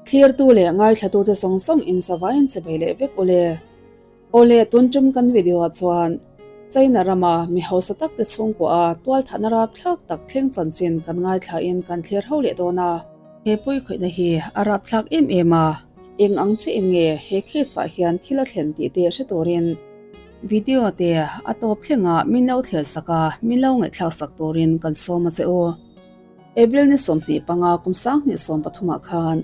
Thlirtu leh ngaithlatute zawng zawng in zavaiin che bei leh vek ule. Awle tun tum kan video ah chuan China rama mi hausa tak te chhungkua a tualthahna rapthlak tak thleng chanchin kan ngaithla in kan thlir ho leh dawn a. He pawikhawihna hi a rapthlak em em a, eng ang chiah in nge he case ah hian thil a thlen tih te hre turin video te a tawp thleng ah min lo thlir sak a, min lo ngaihthlak sak turin kan sawm a che u. April ni 25 kum 2013 ah khan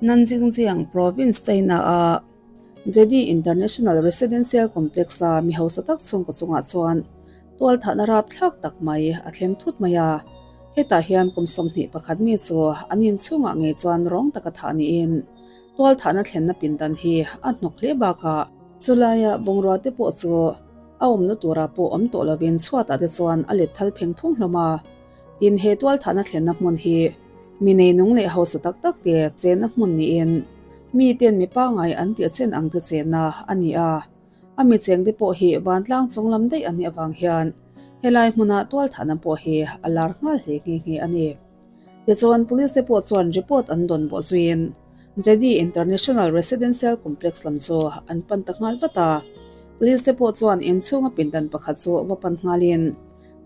Nanjingjiang Province China a Jedi International Residential Complex-a mi hausa tak chhungkaw chungah chuan tualthahna rapthlak tak mai a thleng thut mai a. Hetah hian kum 21 mi chu an inchhungah ngei chuan rawng taka thah niin tualthahna thlenna pindan hi a hnawk hle bakah chulaia bungrua te pawh chu a awmna turah pawh awm tawh lovin chhuatah te chuan a let thal pheng phung hlawm a. Tin, he tualthahna thlenna hmun hi mi neinung leh hausa tak tak te chenna hmun niin miten mi pangai an tih chen ang te chenna a ni a. A mi chengte pawh hi vantlang chung lam daih an nih avang hian helai hmuna tualthahna pawh hi a lar nghal hle nghe nghe a ni. Tichuan, Police te pawh chuan report an dawn bawh zuiin Jedi International Residential Complex lam chu an pan ta nghal vat a. Police te pawh chuan inchhunga pindan pakhat chu va pan nghalin,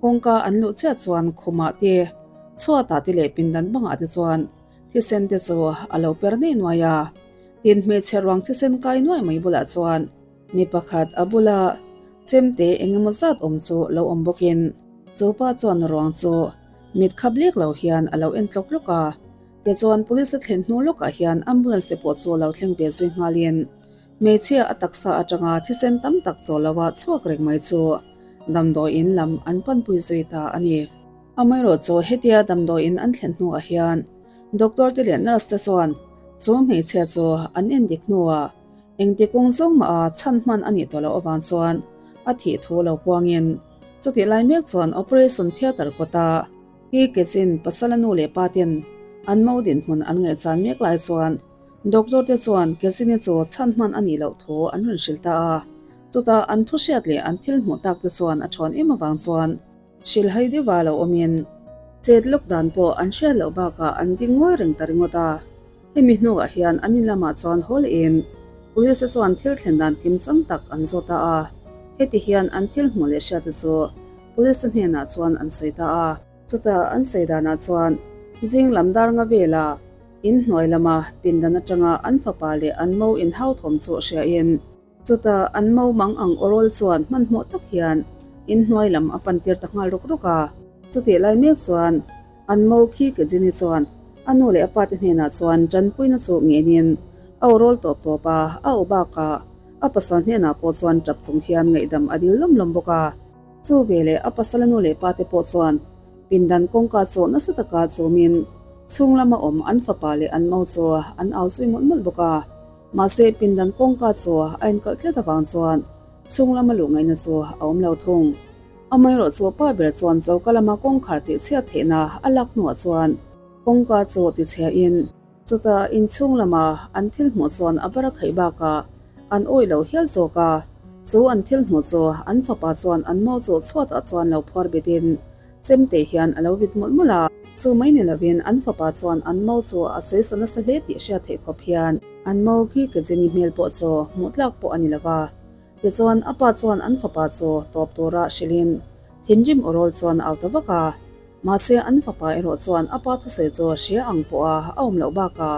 Kawngka an luh chiah chuan khumah te, chhuatah te leh pindan bangah te chuan thisen te chu a lo per nei nuai a. Tin, hmeichhe ruang thisen kai nuai mai bulah chuan mi pakhat a bula chemte eng emaw zat awm chu lo awm bawkin chu pa chuan ruang chu mit khap lek lo hian a lo en tlawk tlawk a. Tichuan, police a thlen hnu lawkah hian ambulance te pawh chu lo thleng ve zui nghalin hmeichhia a taksa atanga thisen tam tak chaw loa chhuak reng mai chu Damdawiin lam an panpui zui ta a ni. Amaherawh chu hetia damdawiin an thlen hnuah hian doctor te leh nurse te chuan chu hmeichhia chu an endik hnuah engti kawng zawng mah a chhan hman a nih tawh loh avang chuan a thih thu lo puangin chutih lai mek chuan operation theatre kawta hi kezin pasala nu leh pa ten an mo dinhmun an ngaihchan mek lai chuan Doctor te chuan Kezini chu chhan hman a nih loh thu an rawn hrilh ta a. Chutah an thu hriat leh an thil hmuh tak te chuan a thawn em avang chuan hrilhhai deuha lo awmin chet lawk dan pawh an hriat loh bakah an ding ngawi reng ta ringawt a. Hemi hnuah hian an in lamah chuan haw lehin Police te chuan thil thlen dan kim chang tak an zawt ta a. Heti hian an thil hmuh leh hriat te chu Police te hnenah chuan an sawi ta a. Chutah an sawi danah chuan zing lam dar nga vela In hnuai lama pindan atanga an fapa leh an mo inhau thawm chu hriain, chutah an mo mang ang awrawl chuan hmanhmawh tak hian in hnuai lam a pan tir ta nghal ruk ruk a. Chutih lai mek chuan an mo khi Kejini chuan a nu leh a pate hnenah chuan tanpuina chu ngenin a awrawl tawp tawp a, a aw bakah a pasal hnenah pawh chuan tap chung hian ngaihdam a dil lawm lawm bawk a. Chu veleh a pasala nu leh pate pawh chuan Pindan kawngka chu nasa taka chawmin chhung lama awm an fapa leh an mo chu an au zui mawlh mawlh bawk a. Mahse, pindan kawngka chu a inkalh tlat avang chuan chhung lama luh ngaihna chu a awm lo thung. Amaherawh chu pa ber chuan choka lama kawngkhar tihchhiat theihna a lak hnuah chuan kawngka chu tichhiahin chutah inchhung lama an thil hmuh chuan a bar a khaih bakah an awih lo hial zawk a. Chu an thil hmuh chu an fapa chuan an mo chu chhuatah chuan lo phuar betin chemte hian a lo vit mawlh mawlh a. Chu mai ni lovin an fapa chuan an mo chu a sawi sa nasa hle tih hriat theih khawp hian an mo khi Kejini hmel pawh chu hmuh tlak pawh a ni lo va. Tichuan a pa chuan an fapa chu tawp tura hrilhin thinrim awrawl chuan a au ta vak a. Mahse an fapa erawh chuan a pa thusawi chu hria ang pawha a awm loh bakah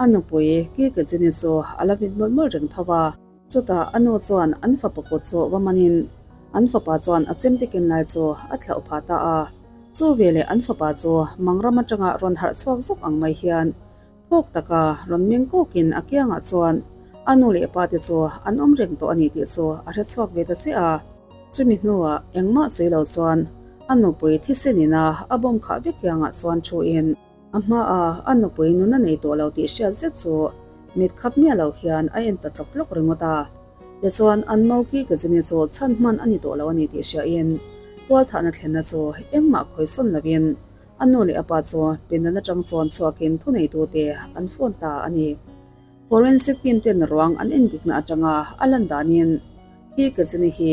a nupui Ki Kejini chu a la vit mawlh mawlh reng tho va. Chutah a nu chuan an fapa kut chu va manin an fapa chuan a chemte ken lai chu a thlauh phah ta a. Chu veleh an fapa chu mangram atanga rawn harh chhuak zawk ang mai hian phawk taka rawn meng kawkin a kiangah chuan a nu leh pa te chu an awm reng tawh a ni tih chu a hre chhuak ve ta chiah a. Chumi hnuah engmah sawi lo chuan a nupui thisen ina a bawm khah vek kiangah chuan thu in, A hmaah a nupui nun a nei tawh lo tih hriat zet chu mit khap miah lo hian a en ta tlawk tlawk ringawt a. Tichuan, an Mauki Kajini chu chhan hman a ni tawh lo a ni tih hriain tualthahna thlenna chu engmah khawisawn lovin a nu leh a pa chu pindan atang chuan chhuakin thuneitute an phone ta a ni. Forensic team ten ruang an endikna atanga a lan danin khi Kajini hi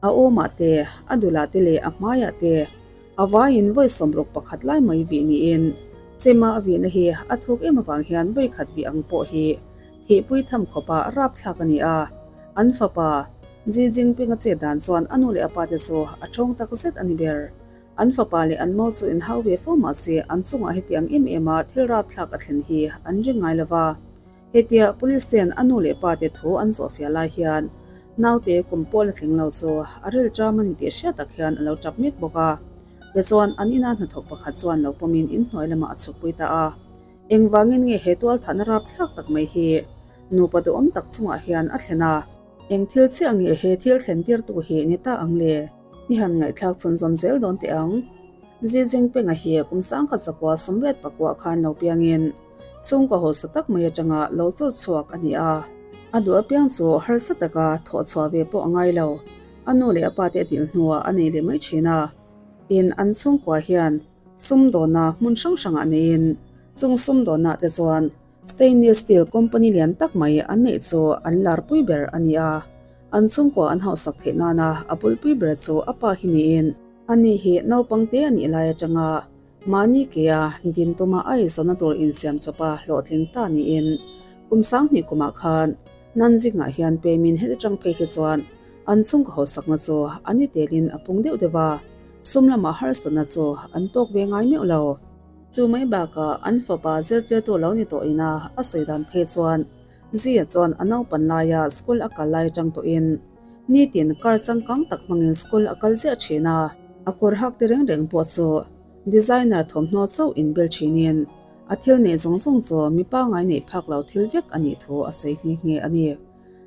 a awmah te, a dulah te leh a hmaiah te a vaiin vawi 61 lai mai vih niin Chema a vihna hi a thuk em avang hian vawi khat vih ang pawh hi thihpui tham khawpa rapthlak a ni a. An fapa Xi Jinping-a chet dan chuan a nu leh a pate chu a ṭhawng tak zet a ni ber. An fapa leh an mo chu inhau ve fo mah se an chungah hetiang em ema thil rapthlak a thlen hi an ring ngai lo va. Hetia Police ten a nu leh pa te thu an zawhfiah lai hian naute kum pawl a tling lo chu a rilṭam a ni tih hriat tak hian a lo ṭap mek bawk a. Tichuan an ina hnathawk pakhat chuan lo pawmin inhnuai lamah a chhukpui ta a. Engvangin nge he tualthahna rapthlak tak mai hi nupa duhawm tak chungah hian a thlen a? Eng thil chiah nge he thil thlen tirtu hi ni ta ang le? I han ngaihthlak chhunzawm zel dawn teh ang. Xi Jinping-a hi kum sangkhat zakua sawmriat pakua khan lo piangin chhungkaw hausa tak mai atanga lo chawr chhuak a ni a. A duh apiang chu harsa taka thawh chhuah ve pawh a ngai lo. A nu leh a pa te a dil hnuah a nei leh mai thin a. Tin, an chhungkua hian sumdawnna hmun hrang hrangah neiin chung sumdawnna te chuan Stainless steel company lian tak mai an neih chu an larpui ber a ni a. An chhungkua an hausak theih nana a bulpui ber chu a pa hi niin ani hi naupang te a nih lai atanga mahni kea din tuma a eizawnna tur insiam chawpa hlawhtling ta niin kum sanghnih kumah khan Nanjing-ah hian pemin heti tang phei hi chuan an chhungkaw hausakna chu an i telin a pung deuh deuh a, sum lamah harsatna chu an tawk ve ngai meuh lo. Chu mai bakah an fapa zirtirtu lo ni tawh ina a sawi dan phei chuan Zia chuan a naupan laia school a kal lai atang tawhin nitin car changkang tak hmangin school a kal ziah thin a. A kawr hak te reng reng pawh chu designer thawmhnaw chauh inbel thinin a thil neih zawng zawng chu mi pangngai neih phak lo thil vek a nih thu a sawi nghe nghe a ni.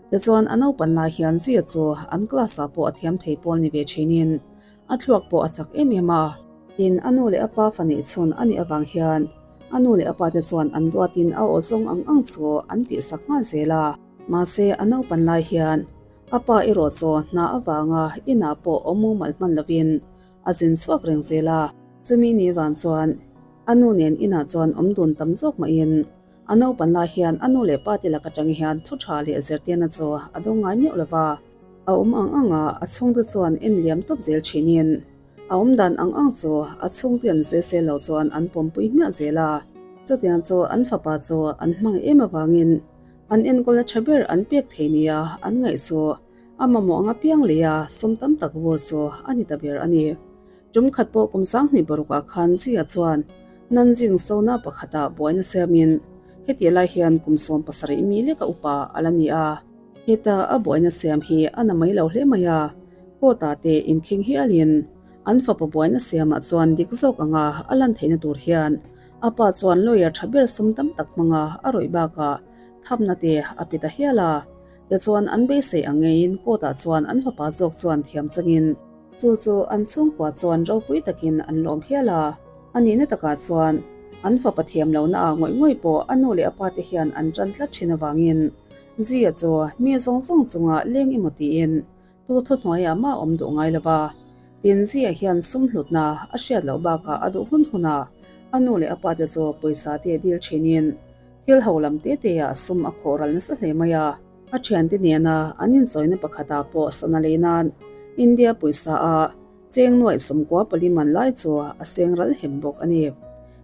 Tichuan a naupan lai hian Zia chu an class ah pawh a thiam thei pawl ni ve thinin A thluak pawh a chak em em a. Tin, a nu leh a pa fa neih chhun a nih avang hian a nu leh a pa te chuan an duatin a aw zawng ang ang chu an tihsak nghal zel a. Mahse, a naupan lai hian a pa erawh chu hna avanga inah pawh awm mumal hman lovin a zin chhuak reng zel a. Chumi ni vang chuan a nu nen inah chuan awm dun tam zawk mahin a naupan lai hian a nu leh pa te lak atang hian thu tha leh zirtirna chu a dawng ngai meuh lova. A awm ang ang a, a chhungte chuan en liam tawp zel thinin a awm dan ang ang chu a chhungte an sawi sel lo chuan an pawmpui hmiah zel a. Chutiang chu an fapa chu an hmangaih em avangin an enkawlna tha ber an pek thei nia an ngaih chu a mamawh ang apiang lei a sum tam tak vur chu a ni ta ber a ni. Tum khat pawh kum sanghnih parukah khan Zia chuan Nanjing sona pakhatah buaina siamin hetih lai hian kum 17 mi leka upa a la ni a. Heta a buaina siam hi a na mai lo hle mai a, court ah te inkhing hialin an fapa buaina siamah chuan dik zawk anga a lan theihna tur hian a pa chuan lawyer tha ber sum tam tak hmanga a rawih bakah thapna te a pe ta hial a. Tichuan an beisei ang ngeiin court ah chuan an fapa zawk chuan thiam changin chu chu an chhungkua chuan ropui takin an lawm hial a. A nihna takah chuan an fapa thiam lohna ah ngawih ngawih pawh a nu leh a pa te hian an tan tlat thin avangin Zia chu mi zawng zawng chunga leng emaw tiin tu thuhnuaiah mah awm duh ngai lo va. Tin, Zia hian sum hlutna a hriat loh bakah a duh hun hunah a nu leh a pate chu pawisa te dil thinin thil ho lam te teah sum a khawh ral nasa hle mai a. A thiante nena an inchawina pakhatah pawh sana lei nan India pawisa a cheng nuaih 14 man lai chu a seng ral hem bawk a ni.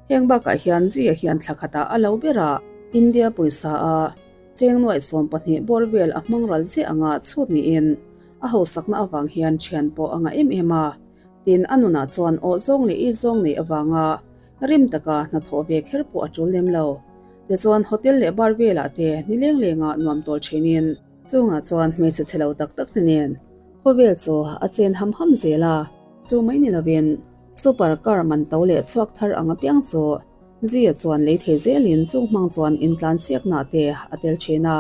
Heng bakah hian Zia hian thla khatah a lo ber a, India pawisa a Cheng nuaih 12 bawr vel a hmang ral ziah anga chhut niin a hausakna avang hian thian pawh a ngah em em a. Tin, a nunah chuan awh zawng leh i zawng neih avanga rim taka hnathawh ve kher pawh a tul lem lo. Tichuan, hotel leh bar velah te ni leng lenga nuam tawl thinin chungah chuan hmeichhe chhe lo tak tak te nen khawvel chu a chen ham ham zel a. Chu mai ni lovin super car man to leh chhuak thar ang apiang chu Zia chuan lei thei zelin chung hmang chuan intlan siaknah te a tel thin a.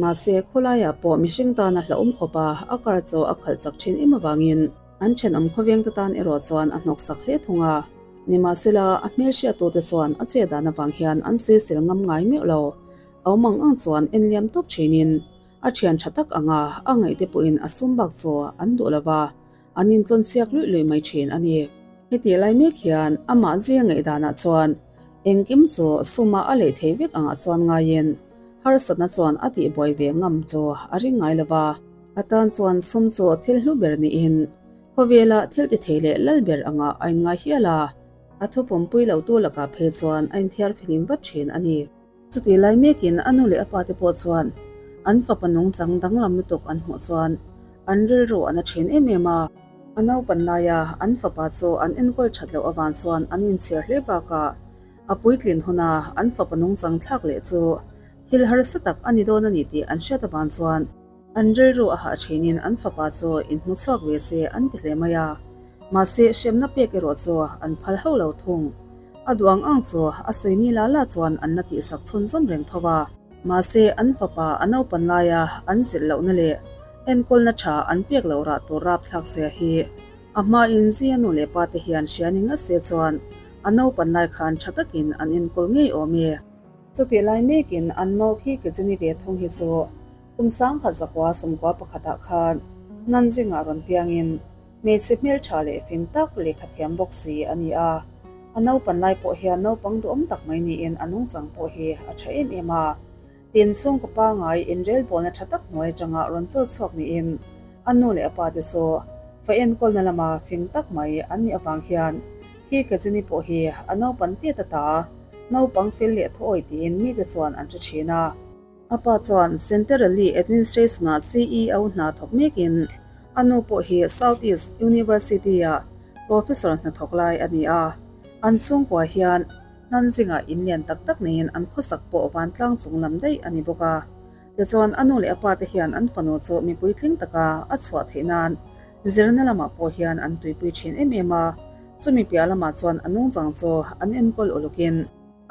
Mahse, khawlaiah pawh mihring tan a hlauhawm khawp a, a car chu a khalh chak thin em avangin an thenawm khawvengte tan erawh chuan a hnawksak hle thung a. Nimahsela, a hmelhriattute chuan a che dan avang hian an sawisel ngam ngai meuh lo. A awm ang ang chuan en liam tawp thinin a thian tha tak anga a ngaihte pawhin a sum bak chu an duh lo va. An intlawn siak luih luih mai thin a ni. Hetih lai mek hian amah zia ngaihdanah chuan engkim chu suma a lei thei vek angah chuan ngaiin harsatna chuan a tihbuai ve ngam chu a ring ngai lo va. A tan chuan sum chu thil hlu ber niin khawvela thil ti thei leh lal ber angah a inngai hial a. A thu pawmpui lotu lakah phei chuan a inthiar fihlim vat thin a ni. Chutih lai mekin a nu leh a pa te pawh chuan an fapa nungchang danglam lutuk an hmuh chuan an rilru a na thin em em a. A naupan laia an fapa chu an enkawl that loh avang chuan an inchhir hle bakah a puitlin huna an fapa nungchang thlak leh chu thil harsa tak a ni dawn a ni tih an hriat avang chuan an rilru a hah thinin an fapa chu inhmu chhuak ve se an ti hle mai a. Mahse, hremna pek erawh chu an phal hauh lo thung. A duh ang ang chu a sawi ni la la chuan an la tihsak chhunzawm reng tho a. Mahse, an fapa a naupan laia an zilh lohna leh enkawlna tha an pek loh rah tur rapthlak zia hi a hmain Zia nu leh pa te hian hria ni ngat se chuan a naupan lai khan tha takin an enkawl ngei awm e. Chutih lai mekin an nau khi Kejini ve thung hi chu kum 1991 ah khan Nanjing-ah rawn piangin Hmeichhe hmeltha leh fing tak lehkha thiam bawk si a ni a. A naupan lai pawh hian naupang duhawm tak mai niin a nungchang pawh hi a tha em em a. Tin, chhungkaw pangai inrelbawlna tha tak hnuai atanga rawn chaw chhuak niin a nu leh a pa te chu fa enkawlna lama fing tak mai an nih avang hian khi Kajini pawh hi a naupan tet ata naupang fel leh thuawi tiin mite chuan an hre thin a. A pa chuan Centerally Administration-ah CEO hna thawk mekin a nu pawh hi South East University-ah Professor hna thawk lai a ni a. An chhungkua hian Nanjing-ah in lian tak tak neiin an khawsak pawh vantlang chung lam daih a ni bawk a. Tichuan a nu leh a pa te hian an fanu chu mipui tling taka a chhuah theih nan zirna lamah pawh hian an tuipui thin em em a. Chumi piah lamah chuan a nungchang chu an enkawl ulukin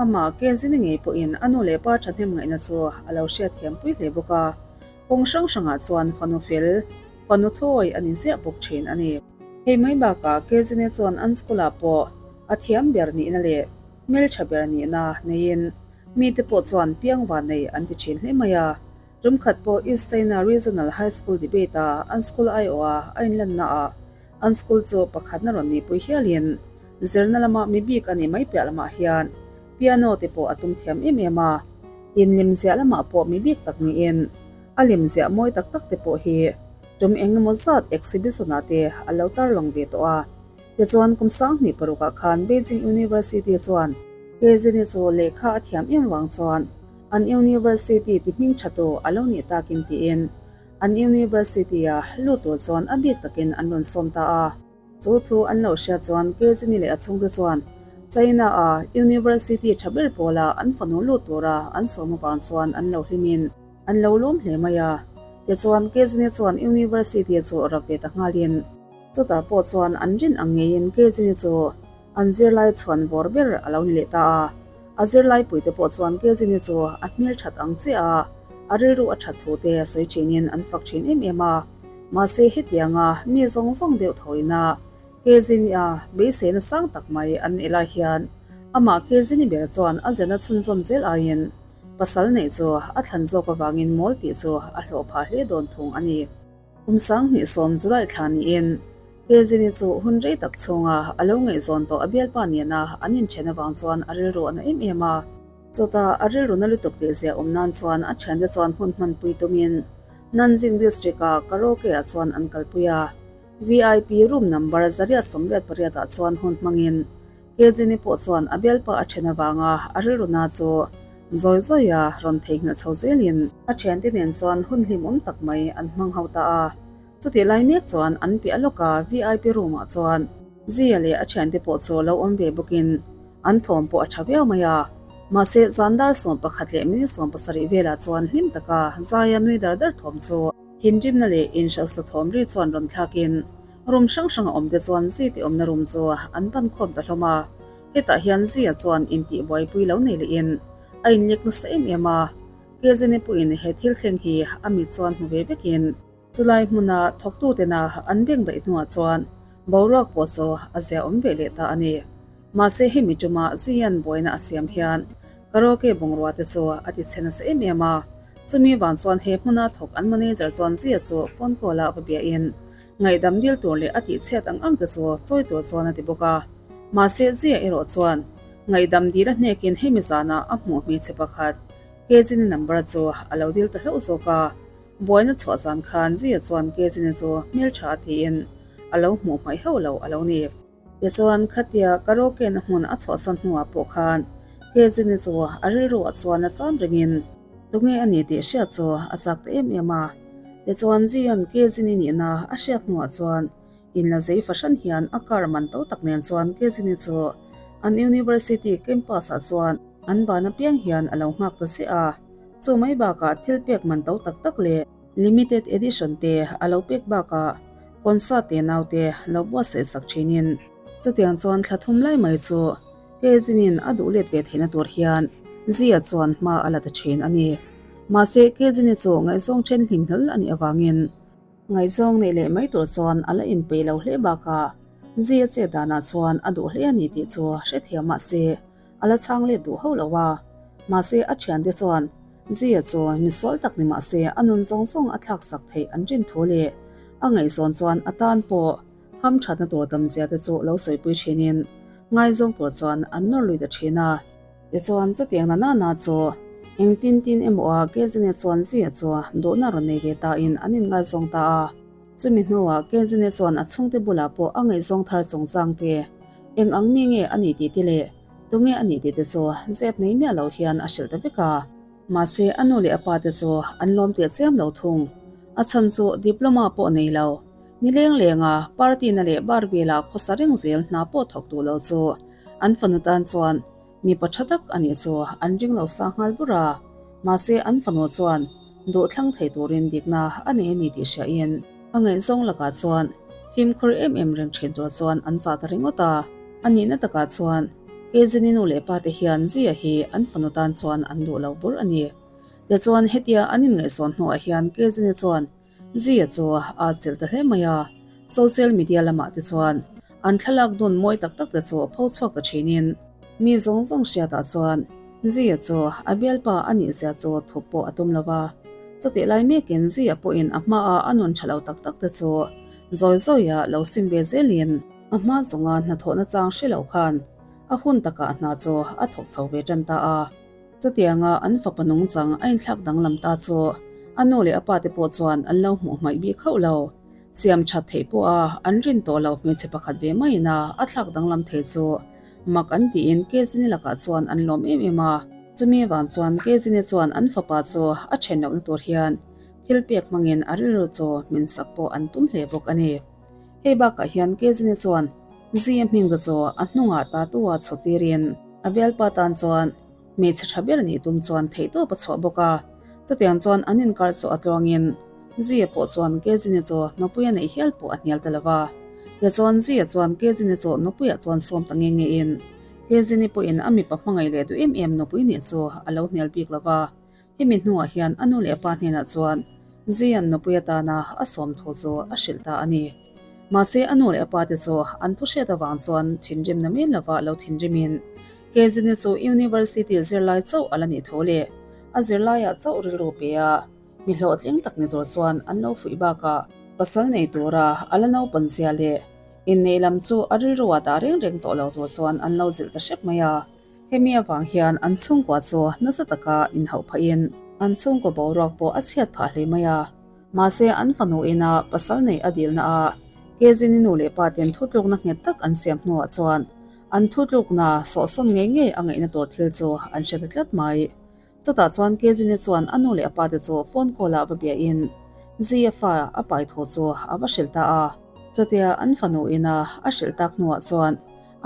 Amah Kezini ngei pawhin a nu leh pa thahnem ngaihna chu a lo hriatthiam pui hle bawk a, kawng hrang hrangah chuan fanu fel, fanu thawi a ni ziah bawk thin a ni. Hei mai bakah Kezini chuan an school-ah pawh a thiam ber nihna leh hmeltha ber nihna neiin mite pawh chuan piangva nei an ti thin hle mai a. Tumkhat pawh East China Regional High School Debate-a an school aiawha a inlannaah An school chu pakhatna rawn nihpui hialin zirna lama mi bik a nih mai piah lamah hian piano te pawh a tum thiam em em a, tin lim ziah lamah pawh mi bik tak niin a lim ziah mawi tak tak te pawh hi tum eng emaw zat exhibition ah te a lo tarlang ve tawh a. Tichuan kum 2006 ah khan Beijing University chuan Kezini chu lehkha a thiam em vang chuan an university ti hming tha tu a lo nih takin tiin An university-a lut tur chuan a bik takin an rawn sawm ta a. Chu thu an lo hriat chuan Kezini leh a chhungte chuan China-a university tha ber pawla an fanu lut tura an sawm avang chuan an lo hlimin an lo lawm hle mai a. Tichuan Kezini chuan university chu rap ve ta nghalin chutah pawh chuan an rin ang ngeiin Kezini chu an zirlai chhuan vawr ber a lo ni leh ta a. A zirlaipuite pawh chuan Kezini chu a hmel that ang chiah a, a rilru a that thu te sawi thinin an fak thin em em a. Mahse hetianga mi zawng zawng deuh thawina Kezini-a beiseina sang tak mai an neih lai hian amah Kezini ber chuan a zirna chhunzawm zel aiin pasal neih chu a thlan zawk avangin mawl tih chu a hlawh phah hle dawn thung a ni. Kum 2010 July thla niin Kezini chu hun rei tak chhunga a lo ngaihzawn tawh a bialpa nena an inthen avang chuan a rilru a na em em a. Chutah a rilru na lutuk tih zia awm nan chuan a thiante chuan hun hmanpui tumin Nanjing District-a karaoke-ah chuan an kalpui a. VIP room number 188 ah chuan hun hmangin Kezini pawh chuan a bialpa a then avanga a rilru na chu zawi zawia rawn theihnghilh chho zelin a thiante nen chuan hun hlimawm tak mai an hmang ho ta a. Chutih lai mek chuan an piah lawka VIP room ah chuan Zia leh a thiante pawh chu lo awm ve bawkin an thawm pawh a tha viau mai a. Mahse zan dar 11 leh minute 17 velah chuan hlim taka Zaia nui dar dar thawm chu thinrimna leh inhrosa thawm ri chuan rawn thlakin room hrang hranga awmte chuan Zi tih awmna room chu an pan khawm ta hlawm a. Hetah hian Zia chuan intih buaipui lo nei lehin a inlek nasa em em a. Kezini pawhin he thil thleng hi a mit chuan hmu ve vekin Chulai hmuna thawktutena an beng daih hnuah chuan boruak pawh chu a zia awm ve leh ta a ni. Mahse hemi tuma Zian buaina a siam hian karaoke bungrua te chu a ti chhe nasa em em a. Chumi vang chuan he hmuna thawk an manager chuan Zia chu phone call ah va biahin ngaihdam dil tur leh a tihchhiat ang ang te chu chawi tur chuan a ti bawk a. Mahse Zia erawh chuan ngaihdam dil a hnekin hemi zanah a hmuh hmeichhe pakhat Kezini number chu a lo dil ta hlauh zawk a. Buaina chhuah zan khan Zia chuan Kezini chu hmeltha a tiin a lo hmuh hmaih hauh lo a lo ni. Tichuan, khatia karaoke na hmun a chhuahsan hnuah pawh khan Kezini chu a rilruah chuan a cham ringin tunge a ni tih hriat chu a chak ta em em a. Tichuan, Zian Kezini nihna a hriat hnuah chuan inla zei fahran hian a car man to tak nen chuan Kezini chu an university campus-ah chuan an ban apiang hian a lo nghak ta ziah a. Chu mai bakah thil pek man to tak tak leh limited edition te a lo pek bakah concert te naute lo buatsaih sak thinin chutiang chuan thla thum lai mai chu Kezinin a duh let ve theihna tur hian Zia chuan hma a la ta thin a ni. Mahse Kezini chu ngaihzawng then hlim hlawl a nih avangin ngaihzawng neih leh mai tur chuan a la inpeih lo hle bakah Zia chet danah chuan a duh hle a ni tih chu hrethiam mahse a la chhang let duh hauh lo a. Mahse a thiante chuan Zia chu misual tak ni mahse a nun zawng zawng a thlak sak theih an rin thu leh a ngaihzawn chuan a tan pawh ham thatna tur tam zia te chu lo sawipui thinin ngaizawng tur chuan an nawr lui ta thin a. Tichuan chutiang na nana chu eng tin tin emaw a Kezine chuan Zia chu duhna rawn nei ve ta in an inngaizawng ta a. Chumi hnuah Kezine chuan a chhungte bulah pawh a ngaihzawng thar chungchang te eng ang mi nge a nih tih te leh Tunge a nih tih te chu zep nei miah lo hian a hrilh ta vek a. Mahse a nu leh a pa te chu an lawm teh chiam lo thung. A chhan chu diploma pawh nei lo. Ni leng lenga party na leh bar vela khawsa reng zel hna pawh thawk duh lo chu an fanu tan chuan mipa tha tak a nih chu an ring lo sa nghal bur a. Mahse an fanu chuan duh thlang thei turin dikna a nei a ni tih hriain a ngaihzawng lakah chuan fimkhur em em reng thin tur chuan an chah ta ringawt a. A nihna takah chuan Kezini nu leh pate hian Zia hi an fanu tan chuan an duh lo bur a ni. Tichuan hetia an inngaihzawn hnuah hian Kezini chuan Zia chu a chelh ta hle mai a, social media lamah te chuan an thlalak dun mawi tak tak te chu a pho chhuak ta thinin mi zawng zawng hriatah chuan Zia chu a bialpa a nih zia chu thup pawh a tum lo va. Chutih lai mekin Zia pawhin a hmaah a nun tha lo tak tak te chu zawi zawia lo sim ve zelin, A hma zawnga hnathawhna chang hre lo khan a hun takah hna chu a thawk chho ve tan ta a. Chutianga an fapa nungchang a inthlak danglam ta chu a nu leh a pate pawh chuan an lo hmuh hmaih bik hauh lo. Siam that theih pawha an rin tawh lo hmeichhe pakhat ve maiin a a thlak danglam thei chu mak an tiin Kezini lakah chuan an lawm em em a. Chumi avang chuan Kezini chuan an fapa chu a then lohna tur hian thil pek hmangin a rilru chu min sak pawh an tum hle bawk a ni. Hei bakah hian Kezine chuan Zia hming te chu a hnungah tattoo a chhu tirin a bialpa tan chuan hmeichhe tha ber nih tum chuan theihtawp a chhuah bawk a. Chutiang chuan an inkar chu a tluangin Zia pawh chuan Kezine chu nupui a neih hial pawh a hnial ta lo va. Tichuan Zia chuan Kezine chu nupuiah chuan sawm ta nge ngein Kezine pawhin a mipa hmangaih leh duh em em nupui nih chu a lo hnial bik lo va. Hemi hnuah hian a nu leh a pa hnenah chuan Zian nupui atana a sawm thu chu a hrilh ta a ni. Mahse a nu leh a pate chu an thu hriat avang chuan thinrim na men lova lo thinrimin Kezini chu University zirlai chauh a la nih thu leh a zirlaiah chauh rilru pe a mi hlawhtling tak ni tur chuan an lo fuih bakah pasal nei tura a la naupan zia leh inneih lam chu a rilruah dah reng reng tawh lo tur chuan an lo zilh ta hrep mai a. Hemi avang hian an chhungkua chu nasa taka inhauh phahin an chhungkaw boruak pawh a chhiat phah hle mai a. Mahse an fanu ina pasal neih a dilna a Kezini nu leh pa ten thutlukna nghet tak an siam hnuah chuan an thutlukna sawhsawn ngei ngei a ngaihna tur thil chu an hre ta tlat mai. Chutah chuan Kezini chuan a nu leh a pa te chu phone call ah va biahin Zia fa a pai thu chu a va hrilh ta a. Chutia an fanu ina a hrilh tak hnuah chuan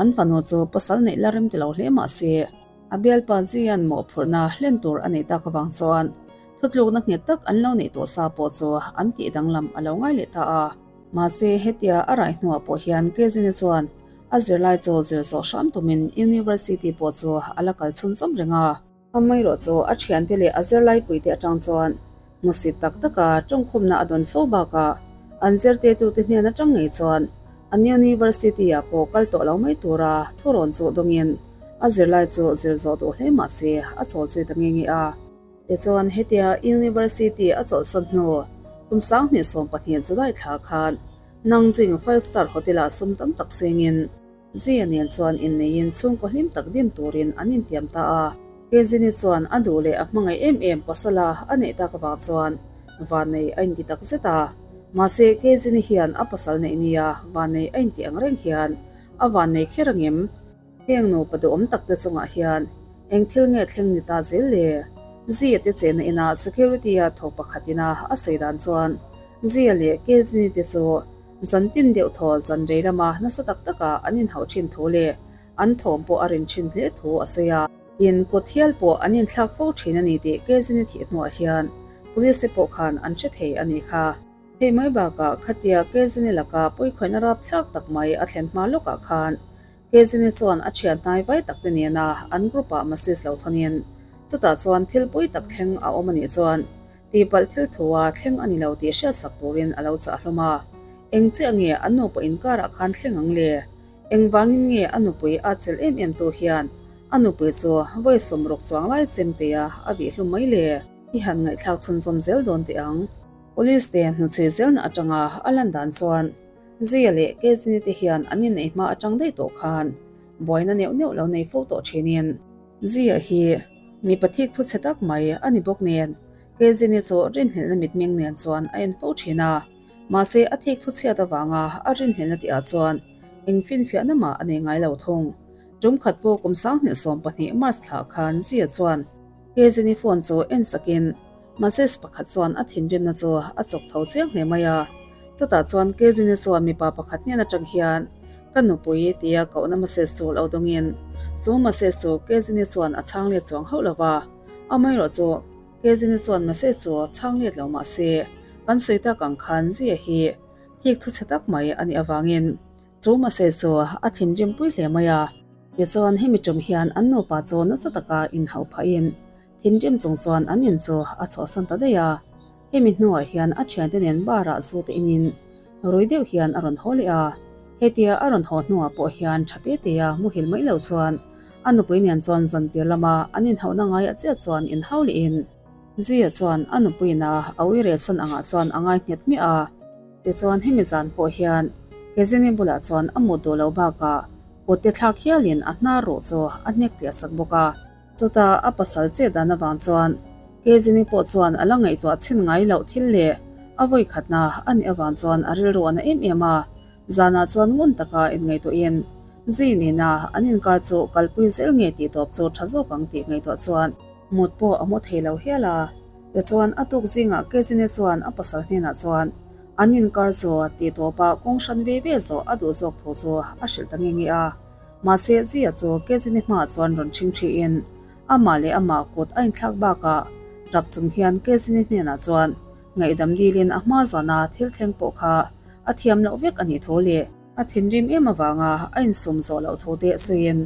An fanu chu pasal neih la rem ti lo hle mah se, a bialpa Zian mawhphurhna hlen tur a neih tak avang chuan thutlukna nghet tak an lo neih tawh sa pawh chu an tih danglam a lo ngai leh ta a. Mahse, hetia a rai hnuah pawh hian Kezine chuan a zirlai chu zir zawh hram tumin University pawh chu a la kal chhunzawm reng a. Amaherawh chu a thiante leh a zirlaipuite atang chuan hmusit tak taka tawngkhumna a dawn fo bakah an zirtirtute hnen atang ngei chuan an university-ah pawh kal tawh lo mai tura thurawn chu dawngin a zirlai chu zir zawh duh hle mah se a chawl zui ta nge nge a. Tichuan hetia university a chawlhsan hnu kum 2012 July thla khan Nangjing Five Star Hotel-ah sum tam tak sengin Zia nen chuan inneiin chhungkaw hlim tak din turin an intiam ta a. Kezini chuan a duh leh a hmangaih em em pasala a neih tak avang chuan vannei a inti tak zet a. Mahse, Kezini hian a pasal neih nia vannei a inti ang reng hian A van nei kher angem? Heng nupa duhawm tak te chungah hian eng thil nge thleng ni ta zel le? Zia te chehna inah security a thawk pakhat ina a sawi dan chuan Zia leh Kezini te chu zan tin deuh thaw zan rei lama nasa tak taka an inhauh thin thu leh an thawm pawh a rin thin hle thu a sawi a. Tin, kut hial pawh an inthlak fo thin a ni tih Kezini thih hnuah hian police te pawh khan an hre thei a nih kha. Hei mai bakah khatia Kezini laka pawikhawihna rapthlak tak mai a thlen hma lawkah khan Kezini chuan a thian hnai vai tak te nena an group ah message lo thawnin chutah chuan thil pawi tak thleng a awm a nih chuan tihpalh thil thu a thleng a ni lo tih hriatsak turin a lo chah hlawm a. Eng chiah nge an nupa inkarah khan thleng ang le? Engvangin nge a nupui a chelh em em tu hian a nupui chu vawi sawmruk chuang lai chemtea a vih hlum mai le? I han ngaihthlak chhunzawm zel dawn teh ang. Police te hnuchhui zelna atanga a lan dan chuan Zia leh Kezini te hian an inneih hma atang daih tawh khan buaina neuh neuh lo nei fo tawh thinin Zia hi mipa thik thu chhe tak mai a ni bawk nen Kezini chu rinhlelhna mitmeng nen chuan a en fo thin a, mahse a thik thu chhiat avanga a rinhlelhna tihah chuan eng finfiahna mah a nei ngai lo thung. Tum khat pawh kum 2012 March thla khan Zia chuan Kezini phone chu en sakin Moses pakhat chuan a thinrimna chu a chawk tho chiang hle mai a. Chutah chuan Kezini chuan mipa pakhat hnen atang hian, Ka nupui, tia kohna Moses chu lo dawngin, chu Moses chu Kezini chuan a chhang let chuang hauh lo va. Amaherawh chu, Kezini chuan Moses chu chhang let lo mah se, kan sawi tak ang khan Zia hi thik thu chhe tak mai a nih avangin chu Moses chu a thinrim pui hle mai a. Tichuan hemi tum hian an nupa chu nasa taka inhauh phahin Thinrim chung chuan an in chu a chhuahsan ta daih a, hemi hnuah hian a thiante nen bar ah zu te inin rui deuh hian a rawn haw leh a, hetia a rawn haw hnuah pawh hian tha te te a muhil mai lo chuan a nupui nen chuan zantir lama an inhauhna ngaiah chiah chuan inhau leh in Zia chuan a nupuiin a a uirelsan angah chuan a ngai nghet miah a. Tichuan hemi zan pawh hian Kezini bulah chuan a mut duh lo bakah kut te thlak hialin a hnar ruh chu a hnek tliah sak bawk a. Chutah a pasal che dan avang chuan Kezini pawh chuan a la ngaihtuah chhin ngai loh thil leh a vawi khatna a nih avang chuan a rilru a na em em a. Zanah chuan ngun taka inngaihtuahin Zi nena an inkar chu kalpui zel nge tih tawp chu tha zawk ang tih ngaihtuah chuan mut pawh a mu thei lo hial a. Tichuan a tuk zingah Kezini chuan a pasal hnenah chuan an inkar chu tih tawpah kawng hran ve ve zawh a duh zawk thu chu a hrilh ta nge nge a. Mahse, Zia chu Kezini hmaah chuan rawn ṭhing ṭhiin, amah leh amah kut a inthlak bakah ṭap chung hian Kezini hnenah chuan ngaihdam dilin a hma zana thil thleng pawh kha a thiam loh vek a nih thu leh a thinrim em avanga a insum zawh loh thu te sawiin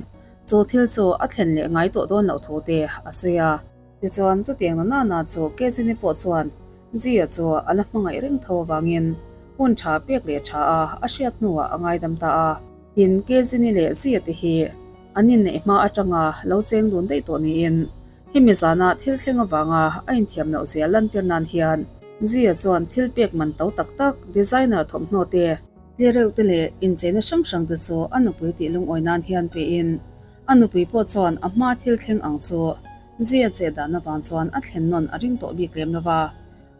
chu thil chu a thlen leh ngai tawh dawn loh thu te a sawi a. Tichuan, chutiang na nana chu Kezini pawh chuan Zia chu a la hmangaih reng tho avangin hun ṭha pek leh ṭha a a hriat hnuah a ngaidam ta a. Tin, Kezini leh Zia te hi an inneih hma atanga lo cheng dun daih tawh niin, hemi zana thil thleng avanga a inthiam loh zia lantir nan hian Zia chuan thil pek man to tak tak, designer thawmhnaw te, tlereuh te leh incheina hrang hrang te chu a nupui tih lungawi nan hian pein a nupui pawh chuan a hma thil thleng ang chu Zia che dan avang chuan a thlen nawn a ring tawh bik lem lova,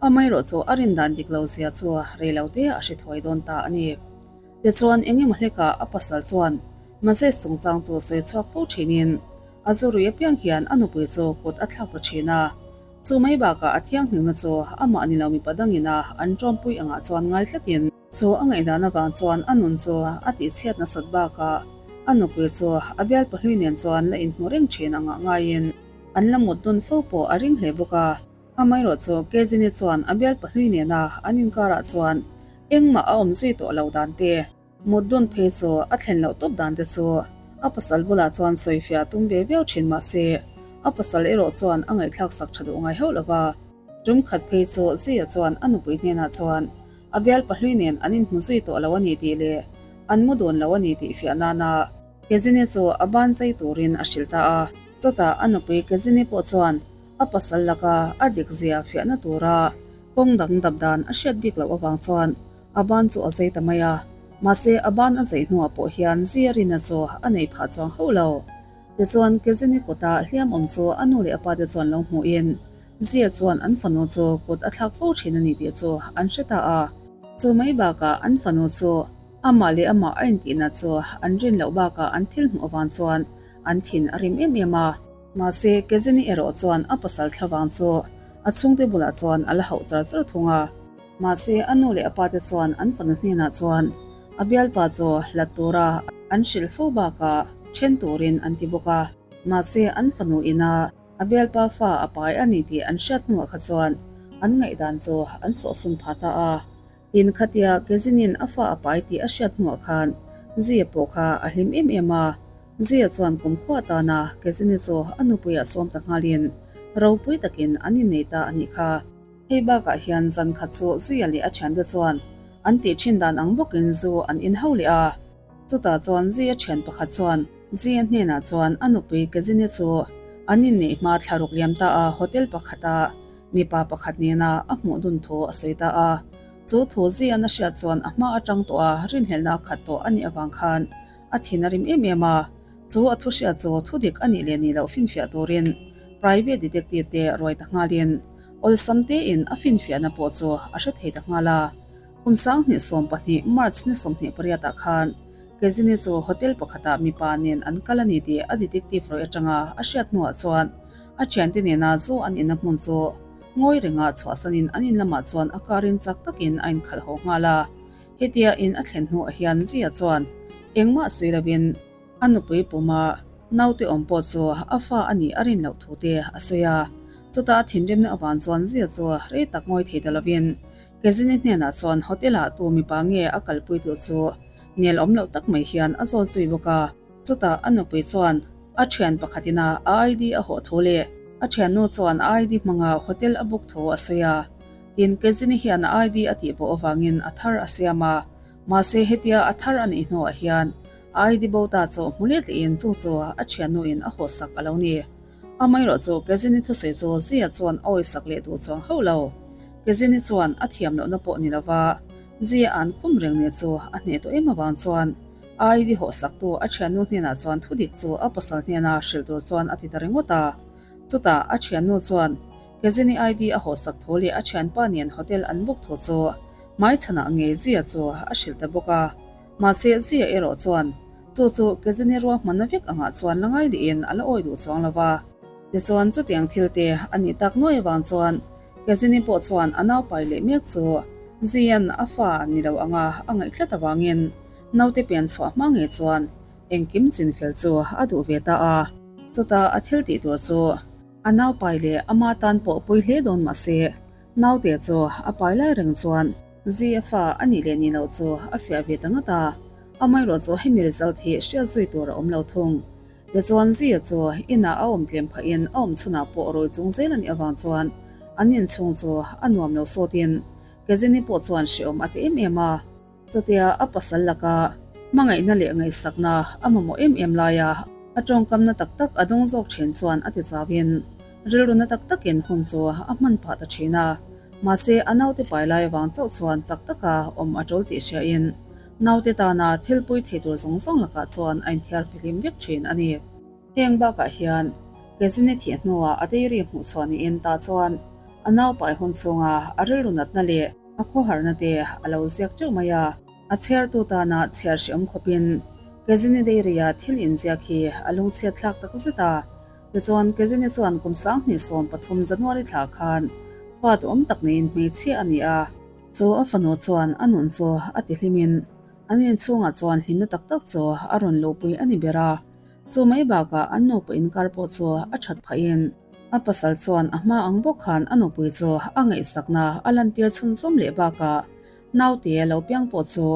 amaherawh chu a rin dan dik lo zia chu rei lo te a hre thuai dawn ta a ni. Tichuan, eng emaw hlekah a pasal chuan Moses chungchang chu sawi chhuak fo thinin a zurui apiang hian a nupui chu kut a thlak ta thin a. Chu mai bakah a thianghlimna chu amah ni lo mipa dangin a an tawmpui angah chuan ngai tlatin, chu a ngaihdan avang chuan a nun chu a tihchhiat nasat bakah a nupui chu a bial pahlui nen chuan la inhmu reng thin angah ngaiin an la mut dun fo pawh a ring hle bawk a. Amaherawh chu Kezini chuan a bial pahlui nena an inkarah chuan Engmah a awm zui tawh lo dan te, mut dun phei chu a thlen loh tawp dan te chu a pasal bulah chuan sawifiah tum ve viau thin mah se, a pasal erawh chuan a ngaihthlak sak tha duh ngai hauh lo va. Tum khat phei chu Zia chuan a nupui hnenah chuan a bial pahlui nen an inhmu zui tawh lo a ni tih leh an mu dun lo a ni tih fiah nana Kezini chu a ban zai turin a hrilh ta a. Chutah a nupui Kezini pawh chuan a pasal laka a dik zia fiahna tura kawng dang dap dan a hriat bik loh avang chuan a ban chu a zei ta mai a, mahse a ban a zei hnuah pawh hian Ziarina chu a nei phah chuang hauh lo. Tichuan Kezini kutah hliam awm chu a nu leh a pate chuan lo hmuhin Zia chuan an fanu chu kut a thlak fo thin a ni tih chu an hre ta a, chu mai bakah an fanu chu. Amah leh amah a intihna chu an rin loh bakah an thil hmuh avang chuan an thin a rim em em a. Mahse, Kezini erawh chuan a pasal thlavang chu a chhungte bulah chuan a la hauh char char thung a. Mahse, a nu leh a pate chuan an fanu hnenah chuan a bialpa chu hlat tura an hrilh fo bakah then turin an ti bawk a. Mahse, an fanu ina a bialpa fa a pai a ni tih an hriat hnuah kha chuan an ngaihdan chu an sawhsawn phah ta a. Tin, khatia Kezinin a fa a pai tih a hriat hnuah khan Zia pawh kha a hlim em em a. Zia chuan kumkhua atana Kezini chu a nupuiah sawm ta nghalin ropui takin an innei ta a nih kha. Hei bakah hian zan khat chu Zia leh a thiante chuan an tih thin dan ang bawkin zu an in ho leh a. Chutah chuan Zia thian pakhat chuan Zia hnenah chuan a nupui Kezini chu an inneih hma thlaruk liam ta a hotel pakhata Mipa pakhat nena a hmuh dun thu a sawi ta a, chu thu zian a hriat chuan a hma atang tawh a rinhlelhna a khat tawh a nih avang khan a thin a rim em em a, chu a thu hriat chu thu dik a nih leh nih loh finfiah turin private detective te ruai ta nghalin awlsam tein a finfiahna pawh chu a hre thei ta nghal a. Kum 2012 March ni 28 ah khan Kezini chu hotel pakhatah mipa nen an kal a ni tih a detective rawih atanga a hriat hnuah chuan A thiante nena zu an inna hmun chu ngawi renga chhuahsanin an in lamah chuan a karin chak takin a inkhalh haw nghal a. Hetia in a thlen hnuah hian Zia chuan engmah sawi lovin a nupui puma naute awm pawh chu a fa a nih a rin loh thu te a sawi a. Chutah a thinrimna avang chuan Zia chu rei tak ngawi thei ta lovin Kezini hnenah chuan hotel-ah tu mipa nge a kalpui tur chu nel awm loh tak mai hian a zawt zui bawk a. Chutah a nupui chuan a thian pakhatin a ID a hawh thu leh a thiannu chuan a ID hmanga hotel a book thu a sawi a. Tin, Kezini hian a ID a tih pawh avangin a thar a siam a. Mahse, hetia a thar a neih hnuah hian a ID bo ta chu hmu let lehin chu chu a thiannuin a hawhsak a lo ni. Amaherawh chu Kezini thusawi chu Zia chuan a awisak leh duh chuang hauh lo. Kezini chuan a thiam lohna pawh ni lova Zia an khum reng nih chu a hneh tawh em avang chuan ID hawhsaktu a thiannu hnenah chuan thudik chu a pasal hnena hrilh tur chuan a ti ta ringawt a. Chutah a thiannu chuan Kezini ID a hawhsak thu leh a thianpa nen hotel an book thu chu hmaichhanah ngei Zia chu a hrilh ta bawk a. Mahse Zia erawh chuan chu chu Kezini ruahmanna vek angah chuan la ngai lihin a la awi duh chuang lo va. Tichuan chutiang thil te a nih tak nuai avang chuan Kezini pawh chuan a naupai leh mek chu Zia'n a fa ni lo anga a ngaih tlat avangin Naute pian chhuah hma ngei chuan engkim chinfel chu a duh ve ta a, chutah a thil tih tur chu a naupai leh ama tan pawh pui hle dawn mah se, naute chu a pai lai reng chuan zi a fa a nih leh nih loh chu a fiah ve ta ngat a, amaherawh chu hemi result hi hriat zui tur a awm lo thung. Tichuan Zia chu inah a awm tlem phahin a awm chhunah pawh rawi chung zel a nih avang chuan an inchhung chu a nuam lo sawtin Kezini pawh chuan hrehawm a ti em em a. Chutia a pasal laka hmangaihna leh ngaihsakna a mamawh em em laia a tawngkamna tak tak a dawng zawk thin chuan a ti chauhin rilruna tak takin hun chu a hman phah ta thin a. Mahse a naute pai lai avang chauh chuan chak taka awm a tul tih hriain naute tana thil pui thei tur zawng zawng lakah chuan a inthiar fihlim vek thin a ni. Heng bakah hian Kezini thih hnuah a diary hmuh chhuah niin tah chuan a naupai hun chhunga a rilru natna leh A khawharna te a lo ziak teuh mai a, a chhiartu tana chhiar hreawm khawpin Kezini Dairy-a thil inziak hi a lungchhiat thlak tak zet a. Tichuan, Kezini chuan kum 2013 January thla khan fa duhawm tak neiin hmeichhia a ni a. Chu a fanu chuan a nun chu a tihlimin an inchhungah chuan hlimna tak tak chu a rawn luhpui a ni ber a. Chu mai bakah an nupa inkar pawh chu a that phahin a pasal chuan a hma ang bawk khan a nupui chu a ngaihsakna a lantir chhunzawm leh bakah naute lo piang pawh chu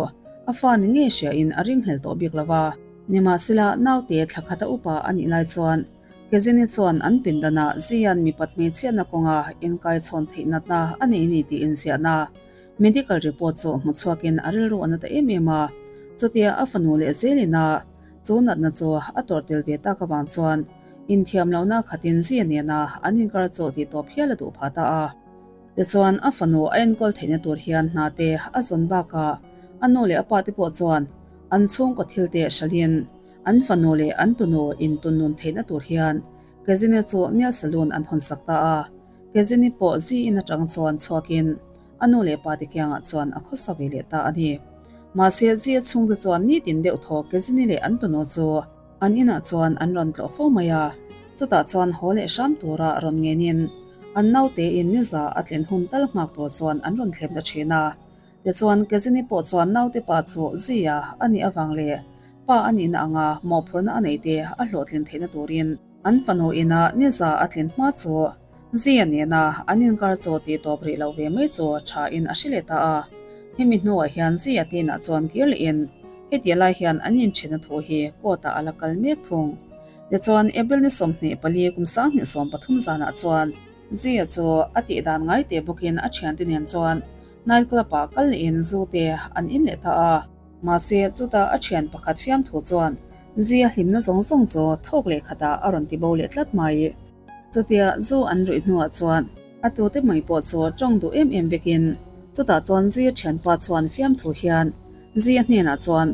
a fa ni ngei hriain a ringhlel tawh bik lo va. Nimahsela naute thla khata upa a nih lai chuan Kezini chuan an pindanah Zian mipat hmeichhiatna kawnga inkaichhawn theih natna a nei ni tih inziahna medical report chu hmu chhuakin a rilru a na ta em em a. Chutia a fanu leh zelina Chu natna chu a tawrh tel ve tak avang chuan inthiam lohna khatin zia nena an inkar chu tih tawp hial a duh phah ta a. Tichuan a fanu a enkawl theihna tur hian hna te a zawn bakah a nu leh a pa te pawh chuan an chhungkaw thil te hralhin an fanu leh an tunu intunnun theihna tur hian Kezine chu nail salon an hawn sak ta a. Kezine pawh zi in atang chuan chhuakin a nu leh pa te kiangah chuan a khawsa ve leh ta a ni. Mahse Zia chhungte chuan nitin deuh thaw Kezini leh an tunu chu an inah chuan an rawn tlawh fo mai a, chutah chuan haw leh hram tura rawn ngenin an naute in niza a tlin hun tal nghak tur chuan an rawn thlem ta thin a. Tichuan Kezini pawh chuan naute pa chu Zia a nih avang leh pa a nihna anga mawhphurhna a neih te a hlawhtlin theihna turin an fanu ina niza a tlin hma chu Zia nena an inkar chu tih tawp rih lo ve mai chu tha in a hre leh ta a. Hemi hnuah hian Zia tinah chuan kir lehin heti lai hian an inthenna thu hi court ah a la kal mek thung. Tichuan April ni 24 kum 2013 zanah chuan Zia chu a tih dan ngai teh bawkin a thiante nen chuan night club ah kal lehin zu te an in leh ta a. Mahse chutah a thian pakhat fiamthu chuan Zia hlimna zawng zawng chu thawk leh khatah a rawn ti bo leh tlat mai. Chutia zu an ruih hnuah chuan a tute mai pawh chu tawng duh em em vekin chutah chuan Zia thianpa chuan fiamthu hian Zia hnenah chuan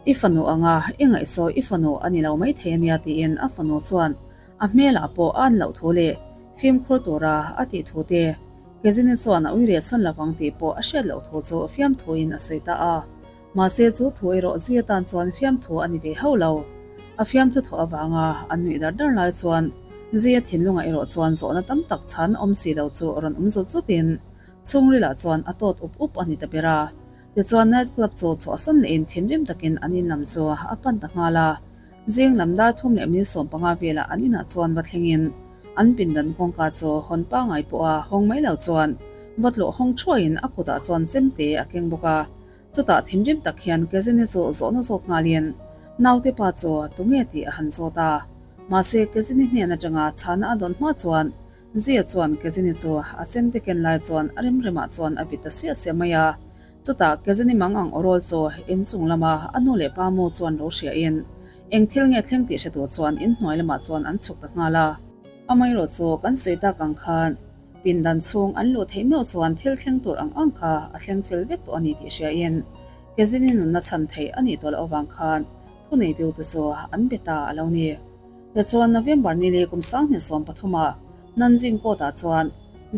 I fanu anga i ngaihsawi i fanu a ni lo maithei ania tiin a fanu chuan a hmelah pawh a an loh thu leh fimkhur tura a tih thu te Kezini chuan a uire san lovang tih pawh a hriat loh thu chu fiamthuin a sawi ta a. Mahse chu thu erawh Zia tan chuan fiamthu a ni ve hauh lo. A fiamthu thawh avanga an nuih dar dar lai chuan Zia thinlungah erawh chuan zawhna tam tak chhan awm si lo chu rawn awm zut zutin chhungrilah chuan a tawt up up a ni ta ber a. Tichuan night club chu chhuahsan lehin thinrim takin an in lam chu a pan ta nghal a. Zing lam dar thum leh min 15 velah an inah chuan va thlengin an pindan kawngka chu hawn pangai pawha hawng mai lo chuan va tlawh hawng thuaiin a kutah chuan chemte a keng bawk a. Chutah thinrim tak hian Kezini chu zawhna zawt nghalin naute pa chu tunge tih a han zawt a. Mahse Kezini hnen atanga chhana a dawn hma chuan Zia chuan Kezini chu a chemte ken lai chuan a rem remah chuan a vit ta siah siah mai a. Chutah Kezini mang ang awrawl chu inchung lama a nu leh pa mu chuan lo hriain eng thil nge thleng tih hre tur chuan inhnuai lamah chuan an chhuk ta nghal a. Amaherawh chu kan sawi tak ang khan Pindan chhung an luh theih meuh chuan thil thleng tur ang ang kha a thleng fel vek tawh a ni tih hriain Kezini nunna chhan theih a nih tawh loh avang khan thuneitu-te chu an be ta a lo ni. Tichuan November ni leh kum 2013 ah Nanjing court-ah chuan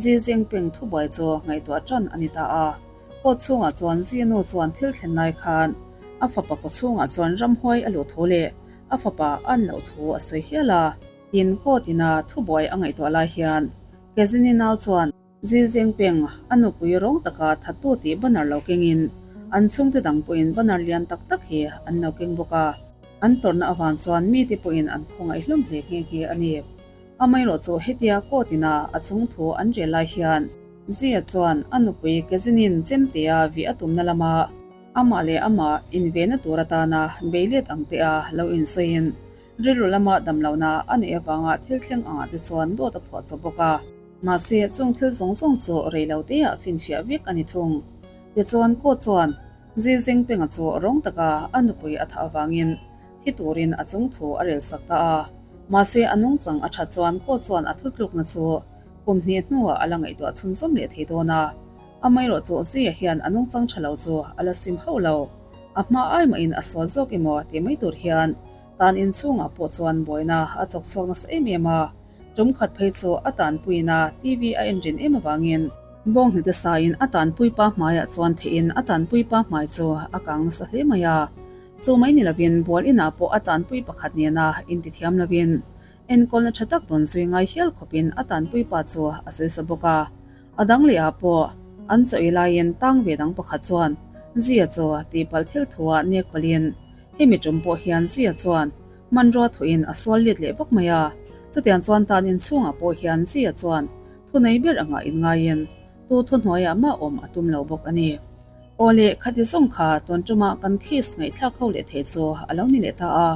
Xi Jinping thubuai chu ngaihtuah tan a ni ta a. Court chhungah chuan Xi nu chuan thil thlen lai khan a fapa kaw chhungah chuan ramhuai a luh thu leh a fapa an loh thu a sawi hial a. Tin, court ina thubuai a ngaihtuah lai hian Kezini nau chuan Xi Jinping a nupui rawng taka thattu tih banner lo kengin an chhungte dang pawhin banner lian tak tak hi an lo keng bawk a. An tawrhna avang chuan mite pawhin an khawngaih hlawm hle nghe nghe a ni. Amaherawh chu hetia court ina a chung thu an rel lai hian Xi-a chuan a nupui Kezinin chemtea vih a tumna lama amah leh amah invehna tur atana beilet ang te a lo insawiin Rilru lama damlohna a neih avanga thil thleng angah te chuan dawt a phuah chawp bawk a. Mahse, chung thil zawng zawng chu rei lo teah finfiah vek a ni thung. Tichuan, Ko chuan Xi Jinping-a chu rawng taka a nupui a thah avangin thi turin a chung thu a relsak ta a. Mahse, a nungchang a that chuan Ko chuan a thutlukna chu kum hnih hnuah a la ngaihtuah chhunzawm leh thei dawn a. Amaherawh chu Xi-a hian a nungchang tha lo chu a la sim hauh lo. A hma ai mahin a sual zawk emaw tih mai tur hian Tan inchhungah pawh chuan buaina a chawk chhuak nasa em em a, tum khat phei chu a tanpuiin a TV a en rin em avangin bawnghnute saiin a tanpui pa hmaiah chuan theihin a tanpui pa hmai chu a kang nasa hle mai a. Chu mai ni lovin bual inah pawh a tanpui pakhat nena intithiam lovin enkawlna tha tak dawn zui ngai hial khawpin a tanpui pa chu a sawi sa bawk a. A dang leh ah pawh an chaw ei laiin tang ve dang pakhat chuan Zia chu tihpalh thil thuah nek palhin Hemi tum pawh hian Zia chuan hmanrua thuin a sual let leh vak mai a, chutiang chuan tan inchhungah pawh hian Zia chuan thunei ber angah inngaiin tu thuhnuaiah mah awm a tum lo bawk a ni. Aw le, khati zawng kha tun tumah kan case ngaihthlak ho leh thei chu a lo ni leh ta a,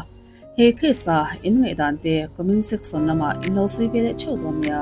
he case-a in ngaihdan te comment section lamah in lo sawi ve leh theuh dawn nia.